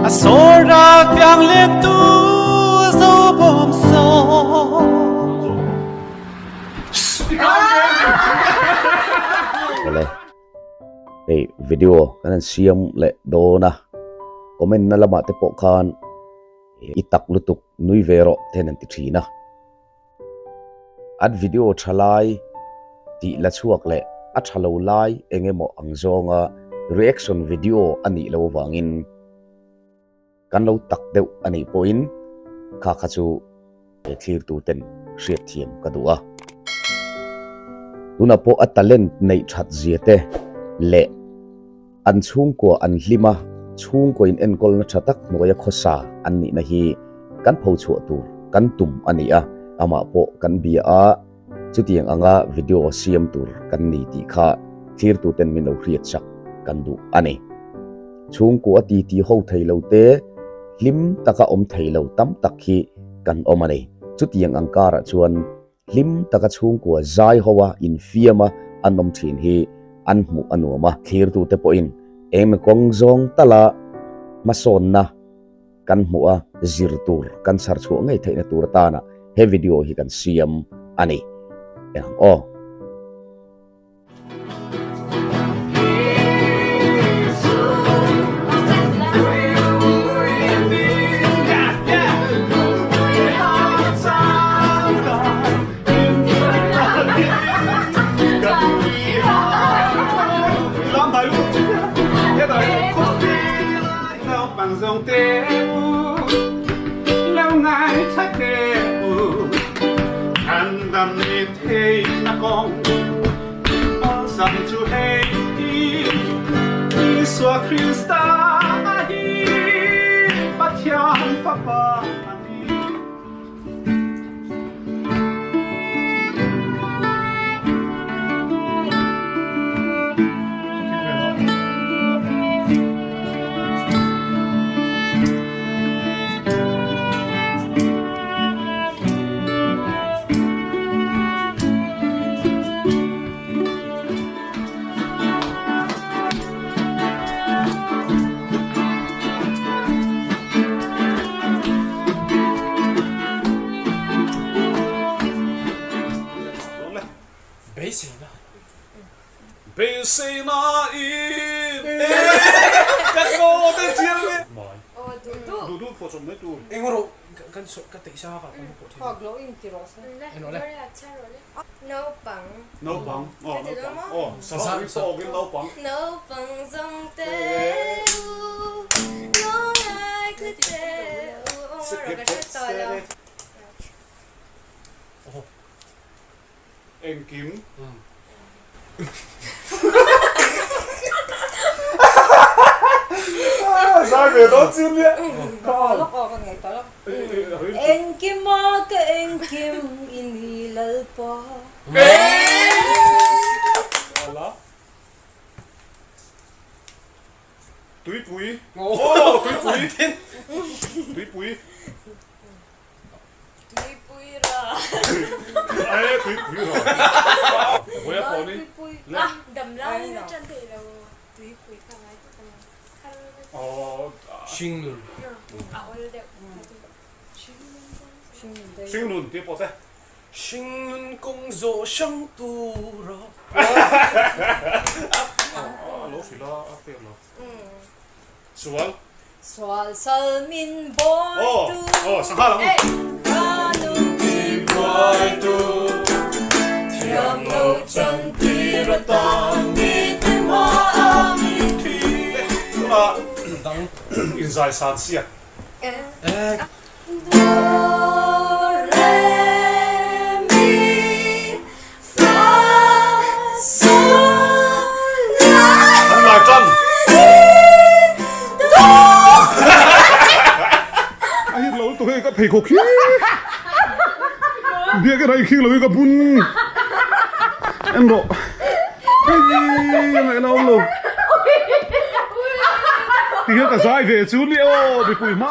A sawr rak piang let tu zo bawm saw. Awle hei video kan han siam leh dawn a comment na lamah te pawh khan i tak lutuk nui ve rawh te hian an ti thin a. An video tha lai tih la chhuak leh a tha lo lai eng emaw ang zawnga reaction video a nih loh avangin kan lo tak deuh a nih pawhin kha kha chu he thlirtu ten hriatthiam ka duh a. Tunah pawh a talent neih that zia te leh an chhungkua an hlim a, chhungkaw in enkawlna tha tak hnuaia khawsa an nihna hi kan pho chhuah tur kan tum a ni a, amah pawh kan bia a, chutiang anga video siam tur kan ni tih kha thlirtuten min lo hriat chak kan duh a ni. Chhungkua titi ho thei lo te, hlim taka awm thei lo tam tak hi kan awm a ni. Chutiang ang karah chuan Hlim taka chhungkua zai ho a infiam a an awm thin hi an hmuh a nuam a. Thlirtute pawhin engemaw kawng zawng tala hmasawnna kan hmuh a zir tur kan chhar chhuah ngei theihna tur atana he video hi kan siam a ni. Eng ang aw. Beiseina in ka ngaw te chiang e. Duh duh phuah chawp mai tur. Eng rawh kan sawi ka teih sa ka kan pawh thei. Hawk loh in ti rawh se. En rawh le. Naupang. Naupang aw naupang aw saza ri pawh awkin naupang. Naupang zawng te u lungngai thli te u aw rawh ka hre tawh lo. Engkim. Zai ve dawn chu nia. Engkim a ka engkim i ni Lalpa. Tuipui. Oh tuipui. Tuipui. Tuipui ra. Ae tuipui ra. Vawi a pawh ni. A dam lai in a ṭan thei lo. Tuipui kha ngai tak a ni. Hringnun. A awl deuh. Hringnun tih pawh te. Hringnun kawng zawh hrang tura. A lo hrilh a, a pek lo. Sual. Sual sal min bawi tu. Aw, sangha lang. Ka nun ti buai tu. Thiam lo chan tir atan ni ti ma a mi thi. Tunah dang inzai san siak. Eh. Do re mi fa sol la. An lai tan. Do. A hit lo tu hei ka pheikhawk hi. Biak in a i khing lo hi ka bun. En rawh. Hei a ngaihna awm lo. Tihian ka zai ve chu ni aw mipui hma.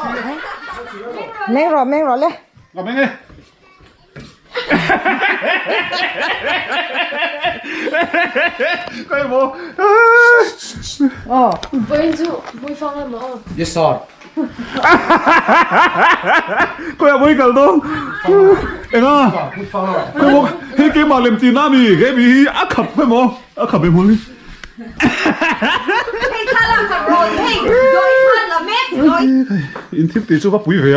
Meng rawh meng rawh le. Ka meng e. Ka emaw. Aw. Vawiin chu Hmuifang emaw aw. Yes sir. Khawiah maw i kal dawn? Enga? Khawi maw hei keimah lem tihna a mi? Kei mi hi a khap emaw a khap em hi? In thil tih chu va pui ve a.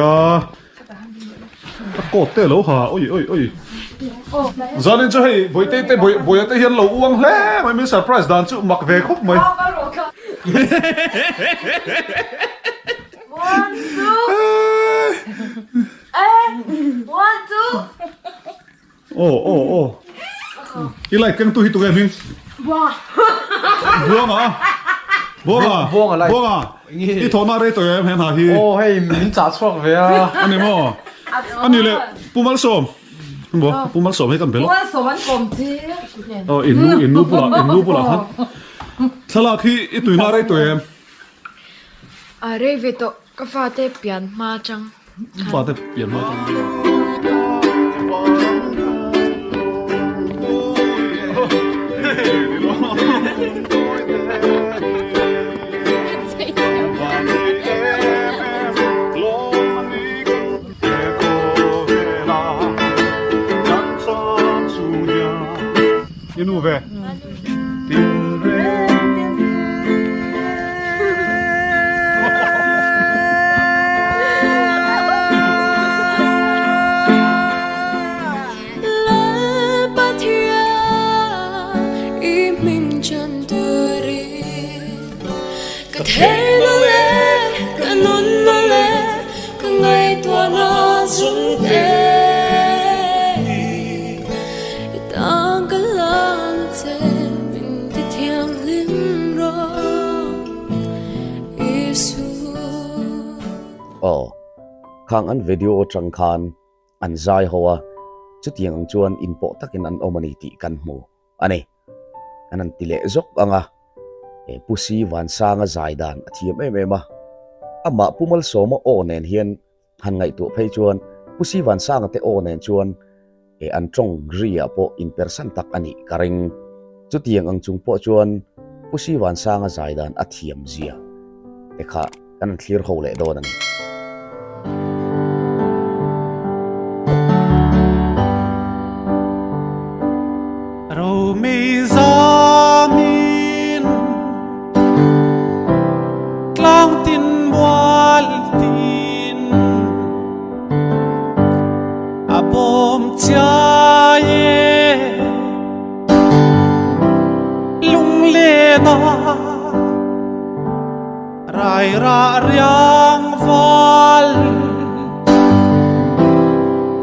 A coat te alo ha oi oi oi. Zanin chu hei Bawitei te Bawia te hian lo uang hle mai min surprise dan chu mak ve khawp mai. One two one two Aw aw aw I light keng tu hi tunge hming? Buanga. Buanga a? Buanga. Buanga light. Buanga. I thawhna rei tawh em he hna hi? Aw hei min chah chhuak ve a. Ani maw? Ani le Pu Malsawm. Maw Pu Malsawm hei kan bel. Pu Malsawm an kawm chi. Aw in nu in nu bulah in nu bulah khan thlalak hi i tuina rei tawh em? A rei ve tawh ka fate pian hma chang. Fate pian hma chang. Inu ve. Aw, khang an video atang khan an zai ho a, chutiang ang chuan inpawh takin an awm a ni tih kan hmu a ni. An han ti leh zawk ang a, he Pu Si Vansanga zai dan a thiam em em a, amah Pu Malsawma aw nen hian Han ngaihtuah phei chuan Pu Sivansanga te aw nen chuan he an tawng ri ah pawh inpersan tak a nih ka ring. Chutiang ang chung pawh chuan Pu Sivansanga zai dan a thiam zia te kha kan han thlir ho leh dawn a ni. Romei zamin tlang tin mual tin a bawm chiai e lunglena rai ra riang val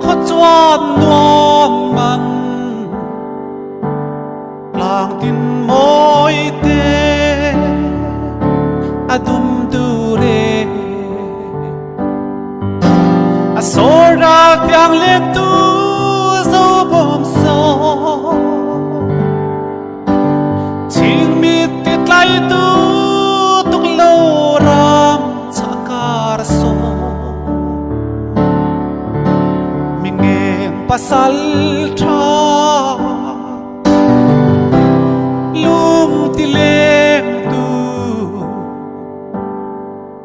khaw chuan nuam man Tlang tin mawi te a dum dur e A sawr ral piang le tu zo bawm saw Ching mi ti tlai tu tuk lo ram cha kar saw Mi ngeng pasal tha Lung ti leng tu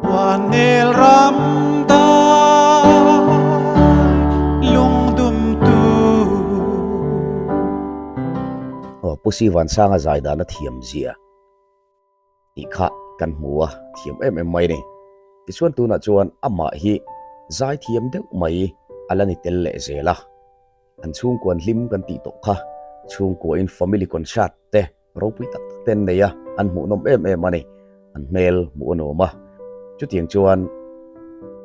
Wanel ram dai lung dum tu. Aw Pu Sivansanga zai dan a thiam zia. Tih kha kan hmu a, thiam em em mai a ni. Tichuan tunah chuan amah hi zai thiam deuh mai a la ni tel leh zel a. An chhungkuan hlim kan tih tawh kha chhungkuain family concert te ropui tak tak te an nei a, an hmuhnawm em em a ni. An hmel hmuh a nuam a, chutiang chuan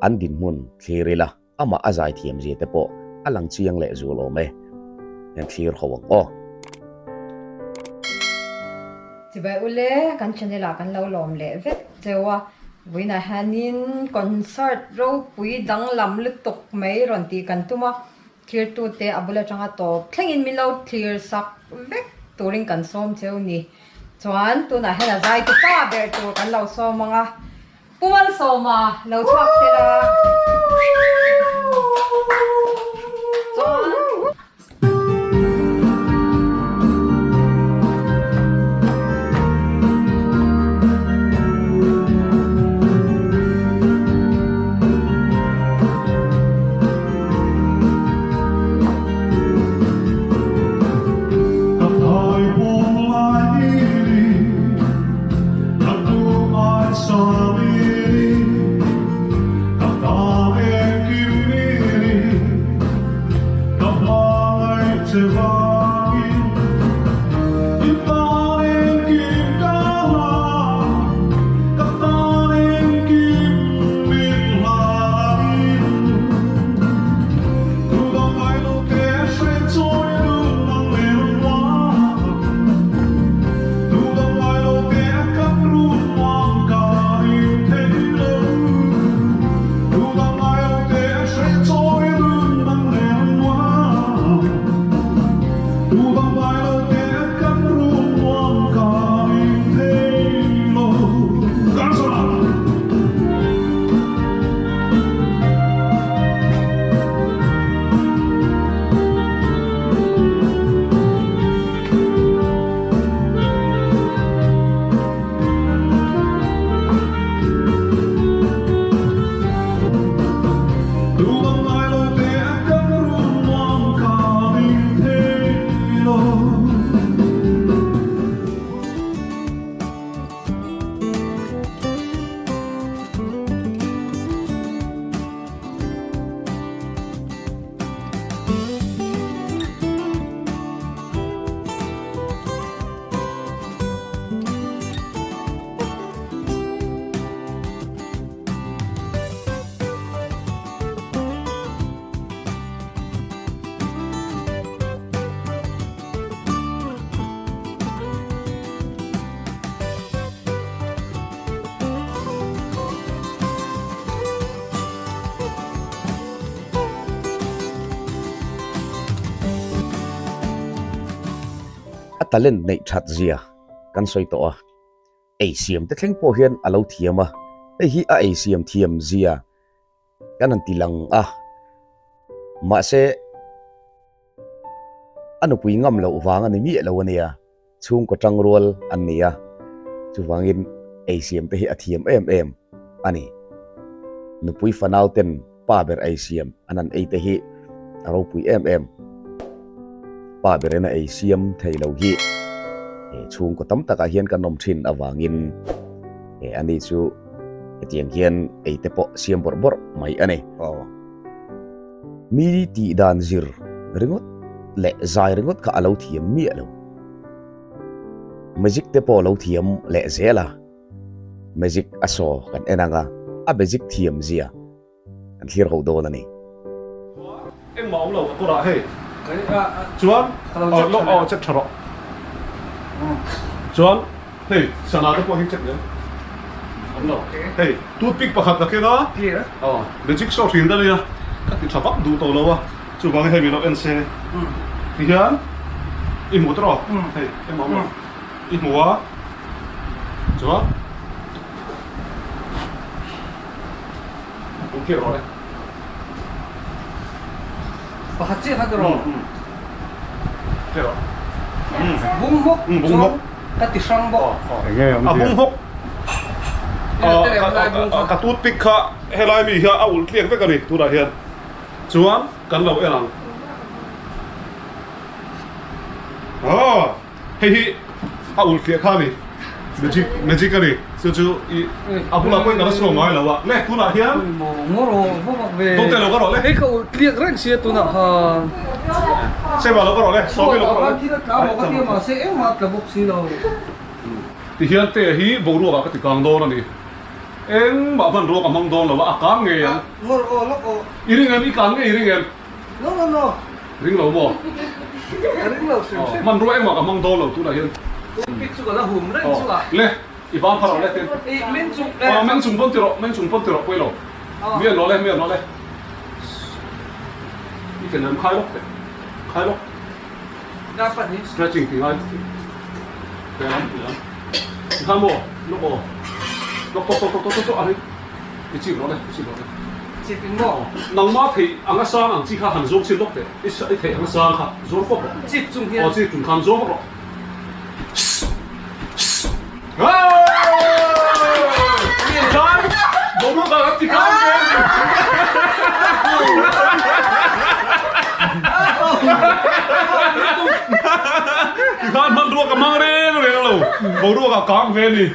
an dinhmun thlir ila. Amah a zaithiam zia te pawh a lang chiang leh zual awm e. Kan thlir ho ang aw. Chibai ule, kan channel ah kan lo lawm leh vek cheu a, vawiinah hianin concert ropui danglam lutuk mai rawn tih kan tum a, thlirtute a bul atanga tawp thlengin min lo thlir sak vek turin kan sawm cheu ni. Chuan tunah hian a zaitu pa ber tur kan lo sawm ang a. Pu Malsawma lo chhuak se la. Chuan. talent neih that zia kan sawi tawh a, ei siam te thleng pawh hian a lo thiam a, hei hi a ei siam thiam zia kan han ti lang a, mahse a nupui ngam loh vang a ni miah lo a nia. Chhungkaw tangrual an ni a, chuvangin eisiam te hi a thiam em em a ni. Nupui fanau ten pa ber eisiam an han ei te hi a ropui em em. Pa berin a eisiam thei lo hi chhungkaw tam takah hian kan awm thin avangin ani chu hetiang hian ei te pawh siam bawrh bawrh mai a ni. Mi tih dan zir ringawt leh zai ringawt kha a lo thiam miah lo. Magic te pawh a lo thiam leh zel a, magic a saw kan en ang a, a magic thiam zia kan thlir ho dawn a ni. Engmah awm lo ka kawrah hei chuan aw check tha rawh chuan Hei sana te pawh hi check leh awm lo. Hei toothpick pakhat ka keng a, aw magic show hrin ka nia, ka ti tha vak duh tawh lo a, chuvangin hei min lo en se ti hian i hmu tawh rawh, hei engmah awm lo, i hmu a chuan in thlir rawh le. Pakhat chiah kha ka rawh. Thlir rawh. Bung hawk chuan ka ti hrang bawk. A bung hawk ka toothpick kha helai mi hian a ulh tliak vek a ni tunah hian chuan kan lo en ang. Hei hi a ulh tliah kha a ni, magic magic a ni, chu chu i a bulah pawhin ka la chhuak ngai lo a, le tunah hian Dawngte lo ka rawh le. Hei ka ulh tliak reng sia tunah khan. Sema lo ka rawh le, Sawmi lo ka rawh le. Thil a tla maw ka tia mahse engmah a tla bawk si lo. Tihian te hi boruakah ka ti kang dawn a ni, engmah hmanrua ka hmang dawn lo a, a kang ngei ang. Ngawr aw lawk aw. I ring em? I kang ngei i ring em? No no no. Ring lo maw? Ka ring lo hrim hrim. Hmanrua engmah ka hmang dawn lo tunah hian. Pic chu ka la hum reng chu a. Le, i bang phar rawh le tin. I meng chung le. Aw meng chung pawn ti rawh, meng chung pawn ti rawh pawi lo. Mi an rawh le, mi an rawh le. I ken lam khai lawk teh. Khai lawk. Ka pan hi. Stretching ti ngai. Te lam, ti lam. Ti khan maw? Lawk aw. Lawk tok tok tok tok tok tok a hi. I chip rawh le, i chip rawh le. Chip in maw? Nangmah theih anga sang ang chi kha han zawng chhin lawk teh. I i theih anga sang kha zawng fawk rawh. Chip chung hian. Aw chip chung khan zawng fawk rawh. Khan boruak ah kan ti khan ke. Ti khan hmanrua ka hmang reng reng lo. Boruak ah kang ve a ni.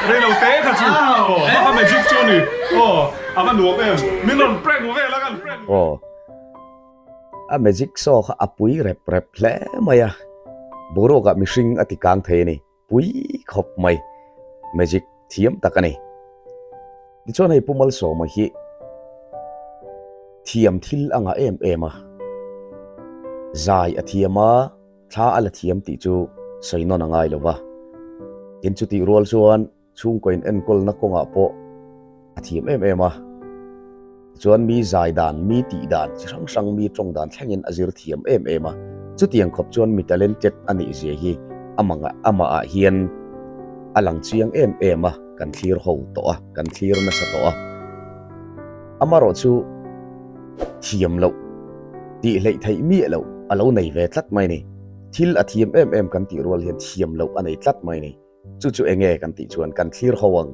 Rei lo te kha chu aw a magic chu a ni aw a va nuam em min rawn prank vel a kan prank aw a magic show kha a pui rep rep hle mai a boruak ah mihring a ti kang thei a ni pui khawp mai magic thiam tak a ni tichuan hei Pu Malsawma hi thiam thil a ngah em em a zai a thiam a. Thla a la thiam tih chu sawi nawn a ngai lo va. Tin chutih rual chuan chhungkaw in enkawlna kawngah pawh a thiam em em a. Tichuan mi zai dan, mi tih dan chi hrang hrang, mi tawng dan thlengin a zir thiam em em a. Chutiang khawp chuan mi talented a nih zia hi amah ah hian a lang chiang em em a, kan thlir ho tawh a, kan thlir nasa tawh a. Amarawh chu thiam loh. Tih hleih theih miah loh a lo nei ve tlat mai ni. Thil a thiam em em kan tih rual hian thiam loh a nei tlat mai ni. Chu chu enge kan tih chuan kan thlir ho ang.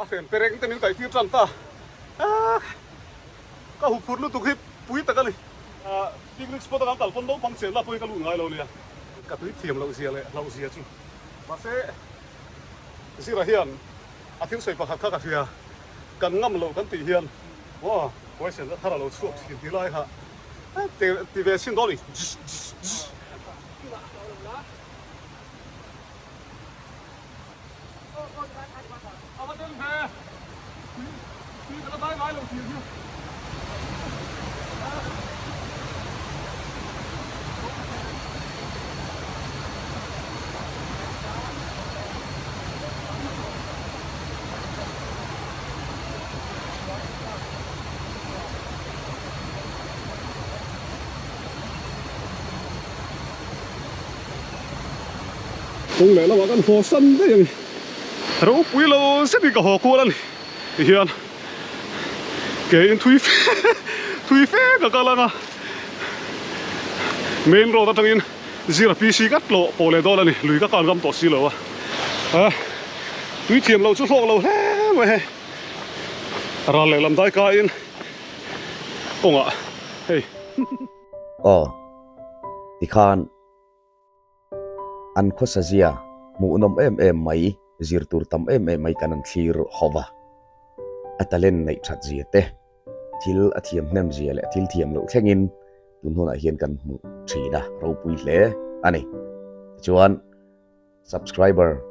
A hren pe reng te min kaih tir tan ta. Ka hup phut lutuk hi pui tak a ni. Picnic spot a kan kal pawn naupang chen la pawhin ka lut ngai lo nia. Ka tui thiam loh zia leh hlauh zia chu. Mahse Zira hian a thil sawi pakhat kha ka hria. Kan ngam loh kan tih hian Aw, question a thar a lo chhuak thin ti lai kha ti ve chhin dawn i. A va tel ve, tui ka la dai ngai lo thin hi. Kawng leh lamah kan haw san daih a ni. Ropui lo zetin ka haw kual a ni. Tihian ke in thui fe thui fe ka kal ang a. Main road atangin zira PC ka tlawh pawh leh dawn a ni. Lui ka kal ngam tawh si lo a. Tui thiam loh chu hlawk lo hle mai hei. Ral leh lam dai kaiin kawngah hei. Aw tikhan an khawsa zia hmuhnawm em em mai zir tur tam em em mai kan an thlir ho va. A talent neih that zia te, thil a thiam hnem zia leh thil thiam loh thlengin tun hunah hian kan hmuh thin a, ropui hle a ni. Tichuan. Subscriber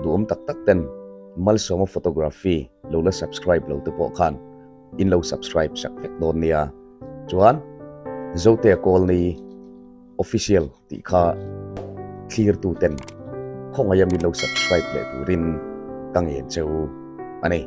duhawm tak tak ten Malsawma Photography lo la subscribe lo te pawh khan in lo subscribe sak vek dawn nia. Chuan Zotea Kawlni Official tih kha thlir tu ten khawngaih a min lo subscribe leh turin ka ngen che u a ni.